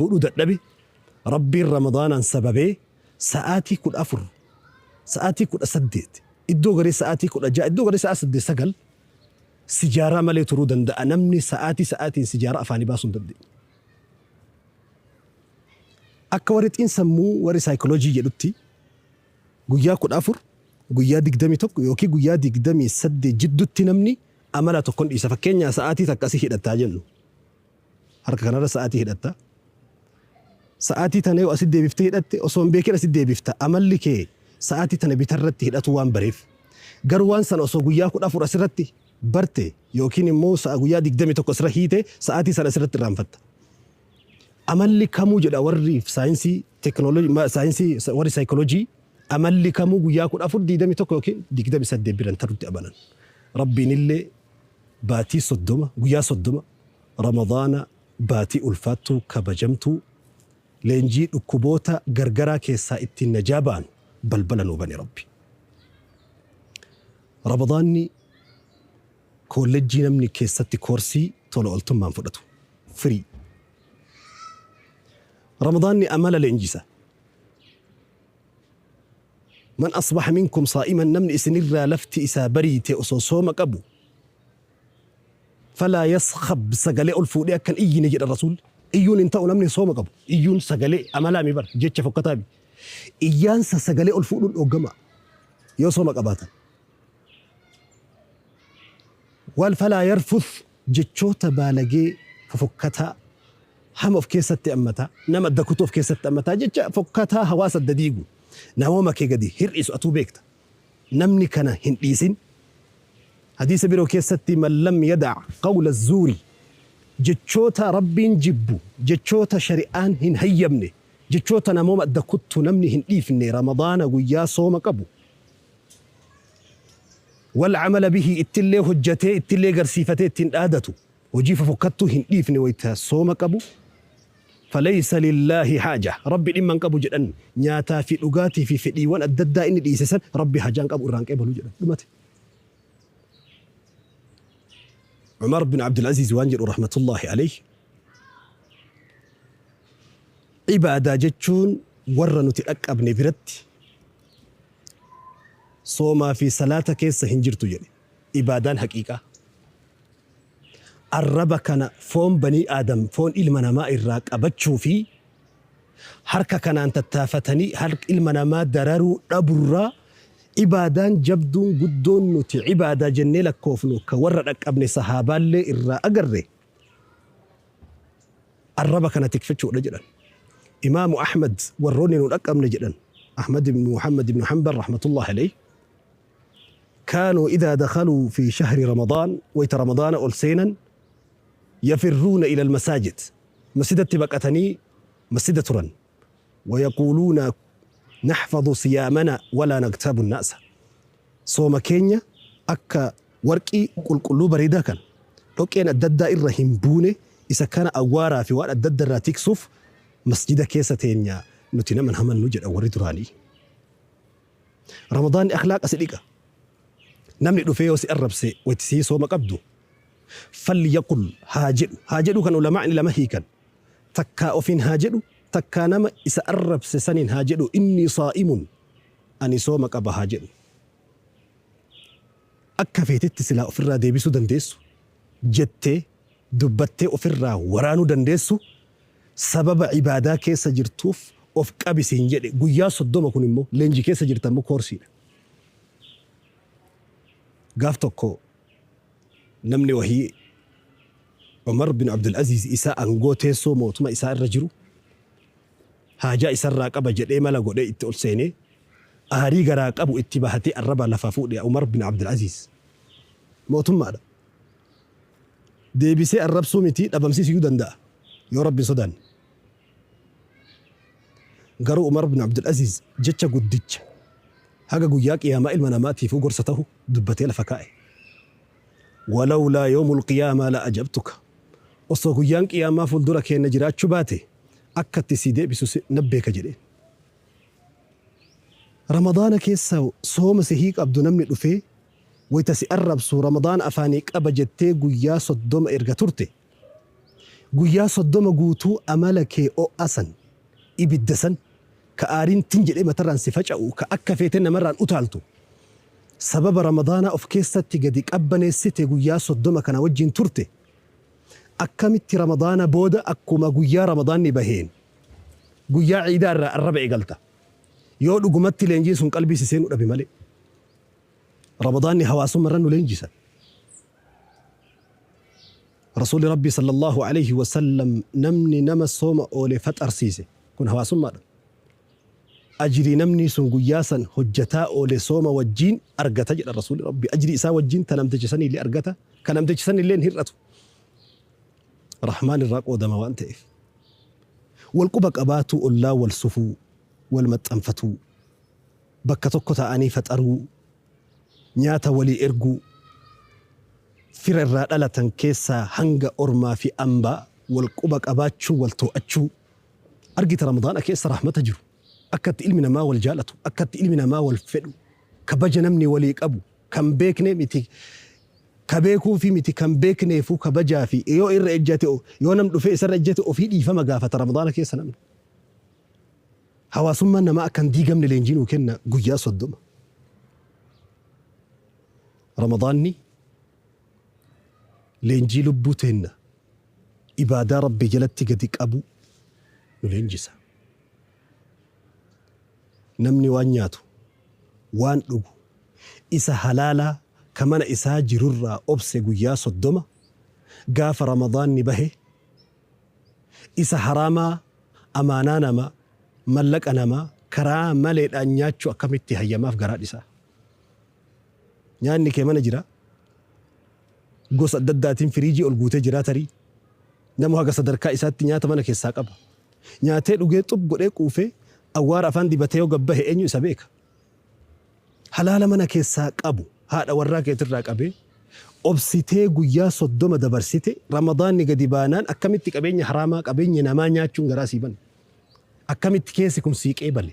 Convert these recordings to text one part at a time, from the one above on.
Fuudhuu dadhabe, Rabbiin Ramadaanaan sababee sa'aatii 14, sa'aatii 18, iddoo garii sa'aatii 16, iddoo garii sa'a 8, 9 sijaaraa malee turuu danda'a namni sa'aatii sa'aatiin sijaaraa afaanii baasuu hin dandeenye. Akka warri xiinsammuu warri saayikoloojii jedhutti guyyaa 14, guyyaa 21 yookiin guyyaa 28 jiddutti namni amala tokkon dhiisa. Fakkeenyaa sa'aatii takka asii hidhattaa jennu. Harka kanarra sa'aatii hidhatta. Sa'aatii tana yoo asitti deebiftee hidhatte osoo hin beekin asitti deebifta. Amalli kee sa'aatii tana bitarratti hidhatuu waan bareef. Garuu waan sana osoo guyyaa 14 asirratti barte yookiin immoo sa'a guyyaa 21 asirra hiite sa'aatii sana asirratti irraanfatta. Amalli kamuu jedha warri saayinsii teekinooloojii saayinsii warri saayikooloojii amalli kamuu guyyaa 14 21 yookiin 28 biran tarutti amanan. Rabbiin illee baatii 30 guyyaa 30 Ramadaana baatii ulfaattuu kabajamtuu leenjii dhukkuboota gargaraa keessaa ittiin najaa baanu balbala nuu bane Rabbi. Ramadaanni koollejjii namni keessatti koorsii tola ooltummaan fudhatu, free. Ramadaanni amala leenjisa. Man asbaha minkum saa'iman namni isinirraa lafti isaa bariite osoo sooma qabu falaa yaskhab sagalee ol fuudhee akka hin iyyine jedhan Rasuulli. Iyyuun hin ta'u namni sooma qabu. Iyyuun sagalee amalaa mi bar jecha fokkataa mi. Iyyaansa sagalee ol fuudhuun dhooggamaa yoo sooma qabaatan. Wal falaa yarfuth jechoota baalagee fofokkataa hama of keessatti ammataa nama adda kutuu of keessatti ammataa jecha fokkataa hawaasa adda diigu namooma kee gadi hir'isu atuu beekta. Namni kana hin dhiisin. Hadiisa biroo keessatti man lam yadac qawla zuuri jechoota Rabbiin jibbu, jechoota shari'aan hin hayyamne, jechoota namooma adda kuttu namni hin dhiifne Ramadaana guyyaa sooma qabu wal amala bihi ittillee hojjatee ittillee garsiifatee ittiin dhaadatu hojii fofokkattuu hin dhiifne wayta sooma qabu Falaysa lillaahi haaja, Rabbi dhimma hin qabu jedhan, nyaataa fi dhugaatii fi fedhiiwwan adda addaa inni dhiise san Rabbi haajaa hin qabu irraa hin qeebalu jedhan. Dhumate. Umar bin Abdul Aziz waan jedhu rahmatullaahi alayhi ibaadaa jechuun warra nuti dhaqqabne biratti soomaa fi salaata keessa hin jirtu jedhe. Ibaadaan haqiiqaa. Arraba kana foon banii Aadam, foon ilma namaa irraa qabachuu fi harka kanaan tattaafatanii harka ilma namaa dararuu dhaburraa ibaadaan jabduun guddoon nuti ibaadaa jennee lakkoofnu ka warra dhaqqabne sahaabaallee irraa agarre arraba kana tikfachuudha jedhan. Imaamu Ahmad warroonni nu dhaqqabne jedhan Ahmad ibn Muhammad ibn Hanbal rahmatullahi alayhi Kaanuu idhaa dakhaluu fii shahri Ramadaan, wayta Ramadaana ol seenan, yafirruuna ilal masaajid, masjidatti baqatanii masjida turan, wayaquuluuna nahfadhu siyaamanaa walaa nagtaabu nnaasa, sooma keenya akka warqii qulqulluu bareedaa kan dhoqqeen adda addaa irra hin buune isa kana awwaaraa fi waan adda adda irraa tiksuuf masjida keessa teenya nuti nama hin hamannu jedhan warri duraanii. Ramadaanni akhlaaqa si dhiqa. Namni dhufee yoo si arrabse wayta sii sooma qabdu falyaqul haa jedhu. Haa jedhuu kan ulamaa'ni lama hiikan. Takkaa ofiin haa jedhu takkaa nama isa arrabse saniin haa jedhu innii saa'imun ani sooma qaba haa jedhu. Akka feetetti silaa ofirraa deebisuu dandeessu jettee dubbattee ofirraa waraanuu dandeessu sababa ibaadaa keessa jirtuuf of qabi siin jedhe guyyaa 30 kun immoo leenji keessa jirta immoo koorsiidha. Gaaf tokko namni wahii Umar bin Abdul Aziz isaa aangoo teessoo mootuma isaa irra jiru haajaa isarraa qaba jedhee mala godhee itti ol seenee aarii garaa qabu itti bahatee arraba lafaa fuudhe Umar bin Abdul Aziz mootummaadha. Deebisee arrabsuu mitii dhabamsiisuyyuu danda'a yoo Rabbi hin sodaanne. Garuu Umar bin Abdul Aziz jecha guddicha haga guyyaa qiyaamaa ilma namaatiifuu gorsa tahu dubbatee lafa kaa'e. Walawlaa yawmul qiyaamaa la ajabtuka. Osoo guyyaan qiyaamaa fuuldura keenna jiraachuu baate akka itti sii deebisu nan beeka jedheen. Ramadaana keessa sooma sihii qabdu namni dhufee wayta si arrabsu Ramadaana afaanii qaba jettee guyyaa 30 erga turte Guyyaa 30 guutuu amala kee o'aa san, ibidda san, ka aariin tin jedhee matarraan si faca'u, ka akka feete namarraan utaaltu, sababa Ramadaanaa of keessatti gadi qabbaneessite guyyaa 30 kana wajjin turte, akkamitti Ramadaana booda akkuma guyyaa Ramadaanni baheen guyyaa ciidaa irraa arraba eegalta? Yoo dhugumatti leenjiin sun qalbii si seenuu dhabe malee. Ramadaanni hawaasumma irra nu leenjisa. Rasuulli Rabbii sallallaahu aleyhi wa sallam namni nama sooma oole faxarsiise, kun hawaasummaadha. Ajrii namnii sun guyyaa san hojjataa oole sooma wajjiin argata jedhan Rasuulli Rabbii. Ajrii isaa wajjiin ta namticha saniillee argata, ka namticha sanillee hin hir'atu. Rahmaan irraa qoodama waan ta'eef. Wal quba qabaatuu, ollaa wal sufuu, wal maxxanfatuu, bakka tokko taa'anii faxaruu, nyaata walii erguu, fira irraa dhalatan keessaa hanga ormaa fi ambaa wal quba qabaachuu, wal too'achuu. Argita Ramadaana keessa rahmata jiru. Akka itti ilmi namaa wal jaalatu, akka itti ilmi namaa wal fedhu, kabaja namni walii qabu, kan beeknee miti, ka beekuufi miti kan beekneefuu kabajaa fi yoo irra ejjate, yoo nam dhufee isarra ejjate ofii dhiifama gaafata Ramadaana keessa namni. Hawaasummaan namaa akka hin diigamne leenjii nuu kenna guyyaa 30. Ramadaanni leenjii lubbuu teenna ibaadaa Rabbii jalatti gadi qabuu nu leenjisa. Namni waan nyaatu, waan dhugu, isa halaalaa ka mana isaa jirurraa obse guyyaa 30, gaafa Ramadaanni bahe isa haraamaa, amaanaa namaa, mallaqa namaa karaa maleedhaan nyaachuu akkamitti hayyamaaf garaa dhisaa? Nyaanni kee mana jira. Gosa adda addaatiin firiijii ol guutee jira tarii. Namu haga sadarkaa isaatti nyaata mana keessaa qaba. Nyaatee dhugee xub godhee quufee awwaara afaan dibatee yoo gad bahe eenyu isa beeka? Halaala mana keessaa qabu haadha warraa keetirraa qabee obsitee guyyaa 30 dabarsite Ramadaanni gadi baanaan akkamitti qabeenya haraamaa qabeenya namaa nyaachuun garaa sii bane? Akkamitti keessi kun sii qeebale?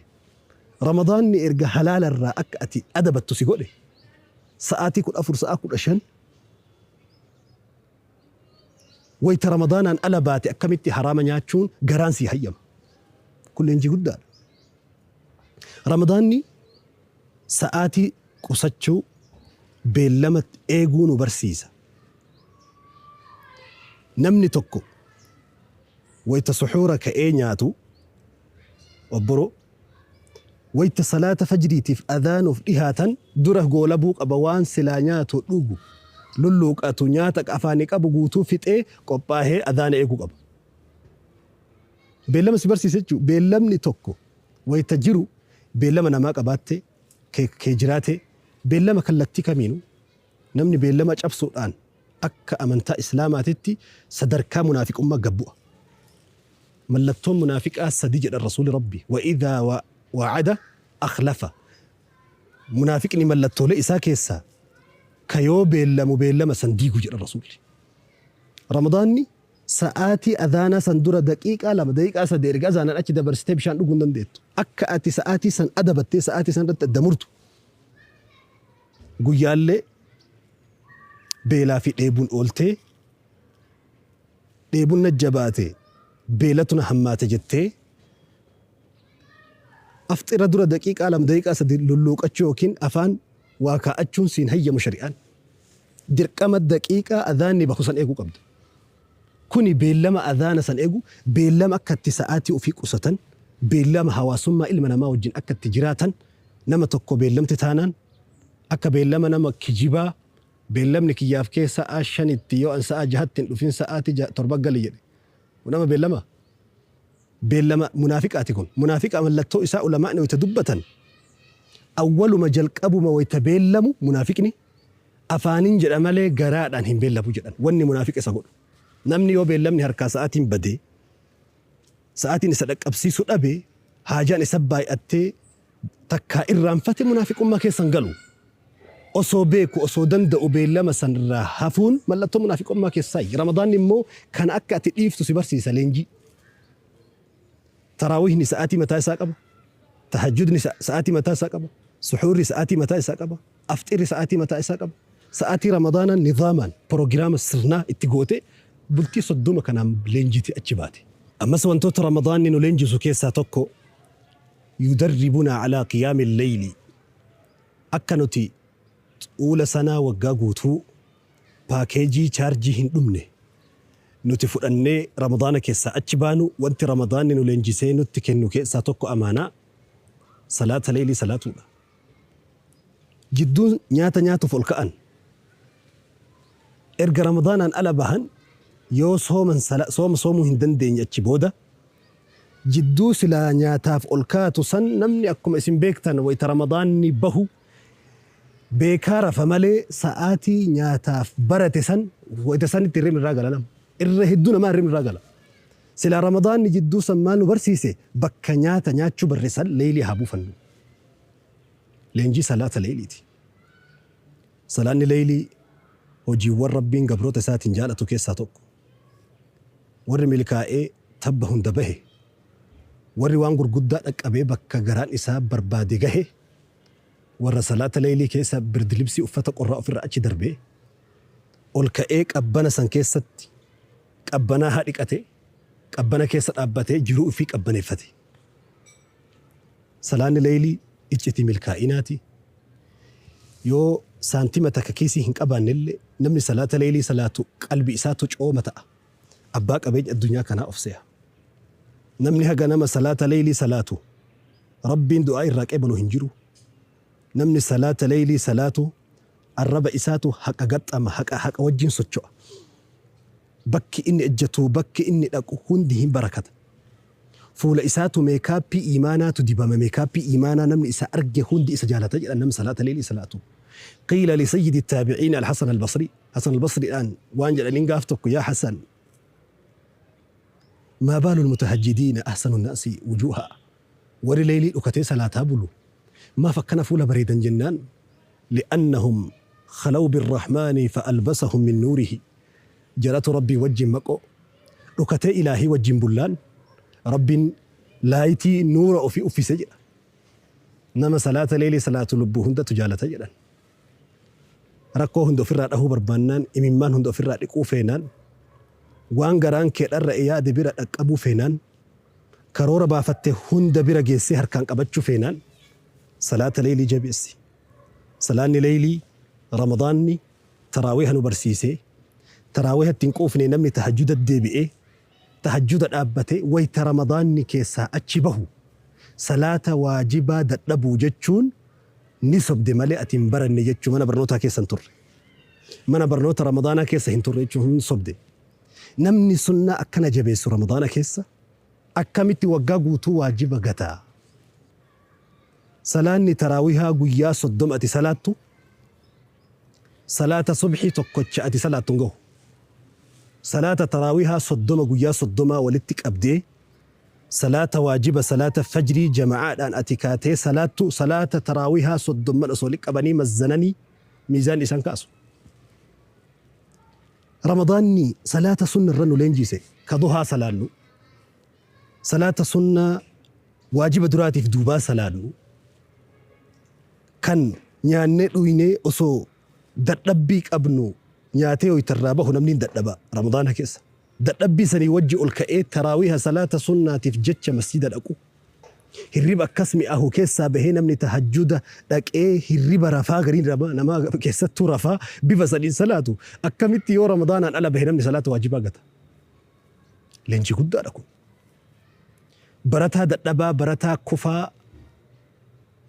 Ramadaanni erga halaala irraa akka ati adabattu si godhe sa'aatii 14 sa'aa 15 wayta Ramadaanaan ala baate akkamitti haraama nyaachuun garaan sii hayyama? Kun leenjii guddaadha. Ramadaanni sa'aatii qusachuu, beellama eeguu nu barsiisa. Namni tokko wayta suhuura ka'ee nyaatu, obboroo, wayta salaata fajriitiif adhaanuuf dhihaatan dura goolabuu qaba waan silaa nyaatu, dhugu, lulluuqatu, nyaata afaanii qabu guutuu fixee qophaahee adhaana eeguu qaba. Beellama si barsiisa jechuudha. Beellamni tokko wayta jiru beellama namaa qabaatte, kee jiraate, beellama kallattii kamiinuu namni beellama cabsuudhaan akka amantaa Islaamaatitti sadarkaa munaafiqummaa gad bu'a. Mallattoon munaafiqaa sadi jedhan Rasuulli Rabbi. Wa idhaa wa'ada akhlafa. Munaafiqni mallattoolee isaa keessaa ka yoo beellamu beellama san diigu jedhan Rasuulli. Ramadaanni sa'aatii adhaanaa san dura daqiiqaa 2, daqiiqaa 3 erga azaanaan achi dabarsitee bishaan dhuguu hin dandeettu. Akka ati sa'aatii san adabattee sa'aatii san irratti adda murtu. Guyyaallee beelaa fi dheebuun ooltee dheebuun na jabaate beelatu na hammaate jettee afxira dura daqiiqaa 2, daqiiqaa 3 lulluuqachuu yookiin afaan waa kaa'achuun siin hayyamu shari'aan. Dirqama daqiiqaa adhaanni bahu san eeguu qabda. Kuni beellama adhaana san eegu, beellama akka itti sa'aatii ofii qusatan, beellama hawaasummaa ilma namaa wajjin akka itti jiraatan, nama tokko beellamte taanaan akka beellama nama kijibaa beellamni kiyyaaf kee sa'aa shanitti yoo an sa'aa jahatti hin dhufin sa'aatii 7 gali jedhe. Kun nama beellamaa? Beellama munaafiqaati kun. Munaafiqa mallattoo isaa ulamaa'ni wayta dubbatan awwaluma jalqabuma wayta beellamu munaafiqni afaanin jedha malee garaadhaan hin beellamu jedhan. Wanni munaafiqa isa godhu. Namni yoo beellamni harkaa sa'aatiin badee sa'aatiin isa dhaqqabsiisu dhabe haajaan isa baay'attee takkaa irraanfate munaafiqummaa keessa hin galu. Osoo beeku, osoo danda'u beellama san irraa hafuun mallattoo munaafiqummaa keessaayi. Ramadaanni immoo kana akka ati dhiiftu si barsiisa leenjii. Taraawihni sa'aatii mataa isaa qaba. Tahajjudni sa'aatii mataa isaa qaba. Suhuurri sa'aatii mataa isaa qaba. Afxirri sa'aatii mataa isaa qaba. Sa'aatii Ramadaanaa nizaamaan, proogiraama sirnaa itti gootee Bultii 30 kanaan leenjitee achi baate. Ammas wantoota Ramadaanni nu leenjisu keessaa tokko yudarribunaa alaa qiyaami leyli, akka nuti xuula sanaa waggaa guutuu paakeejii chaarjii hin dhumne nuti fudhannee Ramadaana keessaa achi baanu. Wanti Ramadaanni nu leenjisee nutti kennu keessaa tokko amaanaa salaata leeylii salaatuudha. Jidduun nyaata nyaatuuf ol ka'an, erga Ramadaanaan ala bahan yoo sooman sooma soomuu hin dandeenye, achi booda jidduu silaa nyaataaf ol kaatu san namni akkuma isin beektan wayita Ramadaanni bahu beekaa rafa malee sa'aatii nyaataaf barate san wayita sanitti hirribni irraa gala. Nama irra hedduu namaa hirribni irraa gala. Silaa Ramadaanni jidduu san maal nu barsiise? Bakka nyaata nyaachuu barre san leeylii haa buufannu. Leenjii salaata leeyliiti. Salaanni leeylii hojiiwwan Rabbiin gabroota isaatiin jaalatu keessaa tokko. Warri milkaa'ee tabba hunda bahe, warri waan gurguddaa dhaqqabee bakka garaan isaa barbaade gahe, warra salaata leeylii keessa birdilibsii uffata qorraa ofirra achi darbee ol ka'ee qabbana san keessatti qabbanaa haa dhiqate, qabbana keessa dhaabbatee jiruu ofii qabbaneeffate. Salaanni leeylii iccitii milkaa'inaati. Yoo saantima takka kiisii hin qabaannellee namni salaata leeylii salaatu qalbi isaatu cooma ta'a. Abbaa qabeenya addunyaa kanaa of seha. Namni haga nama salaata leeylii salaatu Rabbiin du'aa irraa qeebalu hin jiru. Namni salaata leeylii salaatu arraba isaatu haqa gaxxama, haqa haqa wajjin socho'a. Bakki inni ejjatu, bakki inni dhaqu hundi hin barakata. Fuula isaatu meekaappii iimaanaatu dibama, meekaappii iimaanaa namni isa arge hundi isa jaalata jedhan namni salaata leeylii salaatu. Qiila li sayyidi taabi'iin al-Hasan al-Basri, Hasan al-Basriidhaan waan jedhaniin gaaf tokko: yaa Hasan, maa baalu al-mutahajjidiina ahsanu naasi wujuuha, warri leeylii dhukatee salaataa bulu maaf akkana fuula bareedan jennaan, li'annahum khalaw birrahmaani fa albasahum min nuurihi, jaratu Rabbii wajjin maqoo dhukatee ilaahii wajjin bullaan Rabbiin laayitii nuura ofii uffise jedha. Nama salaata leeylii salaatu lubbuu hundatu jaalata jedhan. Rakkoo hunda ofirraa dhahuu barbaannaan, imimmaan hunda ofirraa dhiquu feenaan, waan garaan kee dharra'e yaade bira dhaqqabuu feenaan, karoora baafatte hunda bira geessee harkaan qabachuu feenaan, salaata leeylii jabeessi. Salaanni leeylii Ramadaanni taraawiha nu barsiisee, taraawiha itti hin quufne namni tahajjuda deebi'ee tahajjuda dhaabbate wayta Ramadaanni keessaa achi bahu salaata waajibaa dadhabuu jechuun ni sobde malee ati hin baranne jechuu, mana barnootaa keessa hin turre. Mana barnoota Ramadaanaa keessa hin turre jechuun hin sobde. Namni sunnaa akkana jabeessu Ramadaana keessa akkamitti waggaa guutuu waajiba gataa? Salaanni taraawihaa guyyaa 30 ati salaattu salaata subhii tokkocha ati salaattu hin gahu. Salaata taraawihaa 30 guyyaa 30 walitti qabdee salaata waajiba salaata fajrii jama'aadhaan ati kaatee salaattu salaata taraawihaa 30 osoo walitti qabanii mazzananii miizaan isaan kaasu. Ramadaanni salaata sunna irra nu leenjise, ka duhaa salaannu, salaata sunnaa waajiba duraatiif duubaa salaannu, kan nyaannee dhuynee osoo dadhabbii qabnu nyaatee hoytarraa bahu namni hin dadhaba Ramadaana keessa. Dadhabbii sanii wajji ol ka'ee taraawiha salaata sunnaatiif jecha masjida dhaqu. Hirriba akkas mi'aahu keessaa bahee namni tahajjuda dhaqee hirriba rafaa gariin namaa keessattuu rafaa bifa saniin salaatu akkamitti yoo Ramadaanaan ala bahe namni salaata waajibaa gata? Leenjii guddaadha kun. Barataa dadhabaa, barataa kufaa,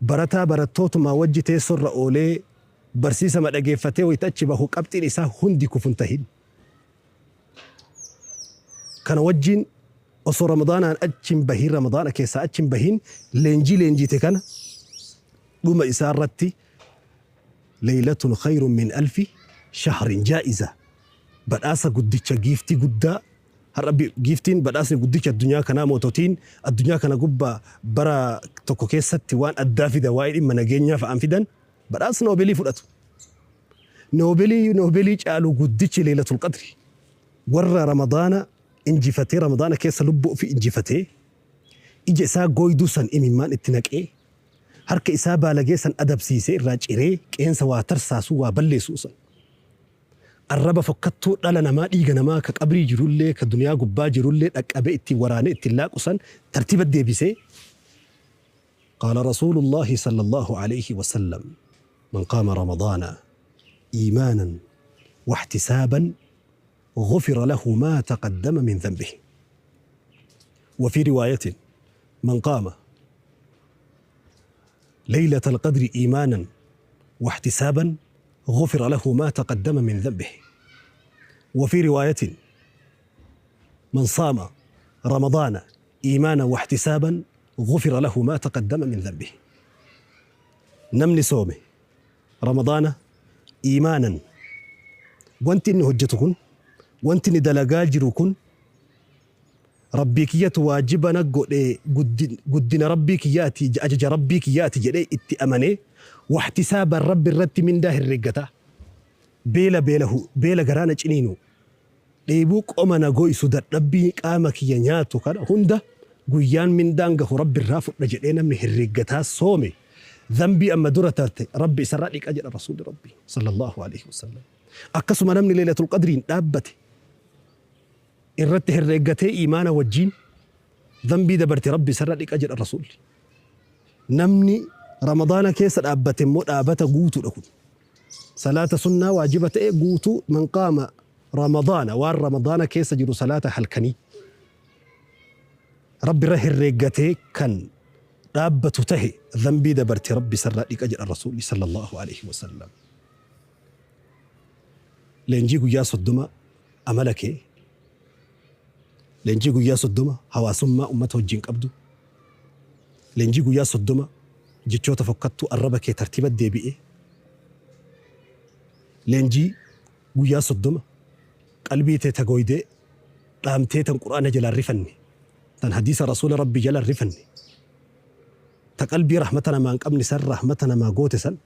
barataa barattootumaa wajji teessoorra oolee barsiisa madhageeffatee wayita achi bahu qabxiin isaa hundi kufu hin tahin. Kana wajjin osoo Ramadaanaan achi hin bahin, Ramadaana keessaa achi hin bahin leenjii leenjiite kana dhuma isaa irratti leeylatun khayrun min alfi shahrin, jaa'iza badhaasa guddicha, giiftii guddaa. Har'a giiftiin badhaasni guddicha addunyaa kanaa moototiin addunyaa kana gubbaa bara tokko keessatti waan addaa fida, waa'ee dhimma nageenyaa fa'aan fidan badhaasa Noobelii fudhatu. Noobelii Noobelii caalu guddichi Leeylatul Qadri warra Ramadaana injifatee, Ramadaana keessa lubbuu ofii injifatee, ija isaa gooyduu san imimmaan itti naqee, harka isaa baalagee san adabsiisee irraa ciree, qeensa waa tarsaasuu waa balleessuu san. Arraba fokkattuu dhala namaa, dhiiga namaa ka qabrii jirullee ka duniyaa gubbaa jirullee dhaqqabee ittiin waraanee ittiin laaqu san tartiiba deebisee. Qaala Rasuulullaahi sallallaahu alayhi wa sallam, Man qaama Ramadaana iimaanan wahtisaaban ghufira lahu maa taqaddama min dhanbihi. Wa fii riwaayatin, Man qaama laylatal qadri iimaanan wahtisaaban ghufira lahu maa taqaddama min dhanbihi. Wa fii riwaayatin, Man saama Ramadaana iimaanan wahtisaaban ghufira lahu maa taqaddama min dhanbihi. Namni soome Ramadaana iimaanan, wanti inni hojjetu kun, wanti inni dalagaa jiru kun Rabbii kiyyatu waajiba na godhe, guddina Rabbii kiyyaati, ajaja Rabbii kiyyaati jedhee itti amanee, wahtisaaban, Rabbi irratti mindaa herreeggata. Beela beelahu, beela garaa na ciniinu, dheebuu qoma na goysu, dadhabbii qaama kiyya nyaatu kana hunda guyyaan mindaan gahu Rabbi irraa fudha jedhee namni herreeggataa soome, dhanbii amma dura tarte Rabbi isarraa dhiqa jedha Rasuulli Rabbii sallallaahu aleyhi wasallam. Akkasuma namni Leeylatul Qadriin dhaabbate irratti herreeggatee iimaana wajjiin, dhanbii dabarte Rabbi isarra dhiqa jedha Rasuulli. Namni Ramadaana keessa dhaabbate immoo dhaabata guutuudha kun. Salaata sunnaa waajiba ta'e guutuu, man qaama Ramadaana, waan Ramadaana keessa jiru salaata halkanii Rabbi irra herreeggatee kan dhaabbatu tahe, dhanbii dabarte Rabbi isarraa dhiqa jedha Rasuulli sallallaahu aleyhi wasallam. Leenjii guyyaa 30 amala kee, leenjii guyyaa 30 hawaasummaa ummata wajjin qabdu, leenjii guyyaa 30 jechoota fokkattuu arraba kee tartiiba deebi'e, leenjii guyyaa 30 qalbii tee ta gooydee dhaamtee, tan Qur'aana jalaa hin rifanne, tan hadiisa Rasuula Rabbii jala hin rifanne, ta qalbii rahmata namaa hin qabne san rahmata namaa goote san,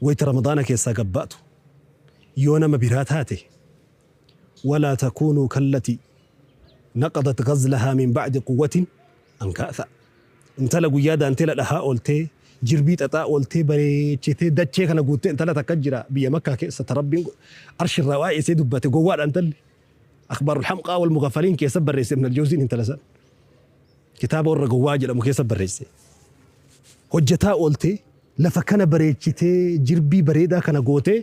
wayta Ramadaana keessaa gad baatu yoo nama biraa taate, walaa takuunuu kallatii naqadat ghazlahaa min ba'di quwwatin ankaatha. Intala guyyaa daanteela dhahaa ooltee, jirbii xaxaa ooltee, bareechitee dachee kana guuttee, intala takka jira biyya Makkaa keessa ta Rabbiin arshirraa waa'ee isee dubbate. Gowwaadha intalli. Akhbaarul hamqaa wal mughaffaliin keessa barreesse Ibn al-Jawziin, intala san kitaaba warra gowwaa jedhamu keessa barreesse. Hojjataa ooltee, lafa kana bareechitee, jirbii bareedaa kana gootee,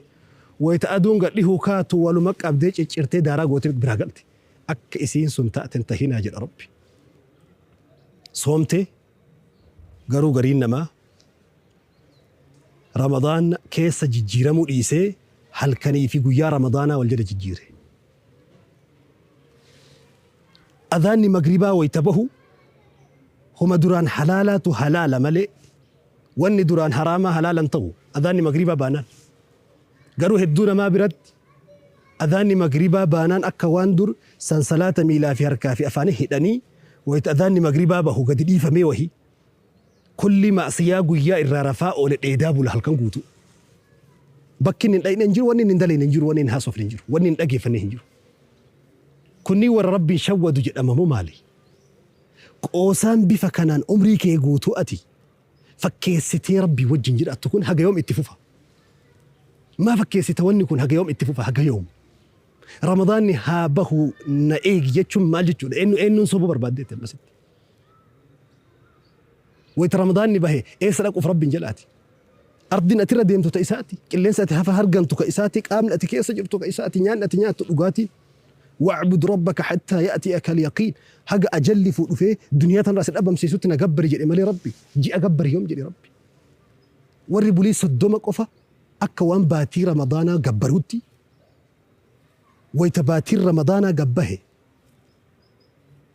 wayita aduun gad dhihuu kaatu waluma qabdee ciccirtee daaraa gootee biraa galte. Akka isiin sun taate hin tahinaa jedha Rabbi. Soomtee garuu gariin namaa Ramadaan keessa jijjiiramuu dhiisee halkanii fi guyyaa Ramadaanaa wal jala jijjiire. Adhaanni magribaa wayta bahu homa duraan halaalaatu halaala malee wanni duraan haraamaa halaala hin ta'u adhaanni magribaa baanaan. Garuu hedduu namaa biratti adhaanni magribaa baanaan akka waan dur sansalaata miilaa fi harkaa fi afaanii hidhanii wayta adhaanni magribaa bahu gadi dhiifamee wahii. Kulli ma'siyaa guyyaa irraa rafaa oole dheedaa bula halkan guutuu. Bakki inni hin dhayne hin jiru, wanni inni hin dalayne hin jiru, wanni hin haasofne hin jiru, wanni hin dhageeffanne hin jiru. Kunniin warra Rabbiin shawwadu jedhama moo maali? Qoosaan bifa kanaan umrii kee guutuu ati fakkeessitee Rabbii wajjin jiraattu kun haga yoom itti fufa? Maa fakkeessita, wanni kun haga yoom itti fufa, haga yoom? Ramadaanni haa bahu na eegi jechuun maal jechuudha? Eenyu eenyuun sobuu barbaaddeetti ammasitti? Wayita Ramadaanni bahe eessa dhaquuf Rabbiin jalaati? Ardiin ati irra deemtu ta isaati, qilleensi ati hafa hargantu ka isaati, qaamni ati keessa jirtu ka isaati, nyaanni ati nyaattu, dhugaatiin. Wa'bud rabbaka hattaa ya'tiyaka al-yaqiin. Haga ajalli fuu dhufee duniyaa tanarraa si dhabamsiisutti na gabbari jedhe malee Rabbi ji'a gabbari yoom jedhe Rabbi? Warri bulii 30 qofa akka waan baatii Ramadaanaa gabbaruutti, wayita baatiin Ramadaanaa gabbahe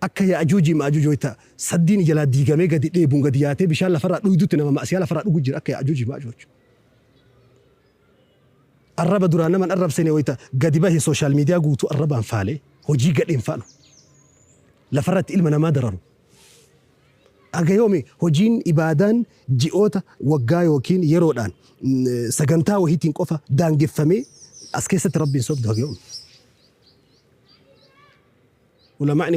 akka Ya'juujii Ma'juuj wayta saddiin jalaa diigamee gadi dheebuun gadi yaatee bishaan lafarraa dhuydutti nama ma'siyaa lafarraa dhugu jira akka Ya'juujii Ma'juuj. Arraba duraan nama hin arrabsine wayta gadi bahe social media guutuu arrabaan faalee hojii gadheen faalu. Lafarratti ilma namaa dararu. Haga yoomi hojiin ibaadaan ji'oota waggaa yookiin yeroodhaan sagantaa wahiitiin qofa daangeffamee as keessatti Rabbiin sobdu haga yoomi? Ulamaa'ni waan.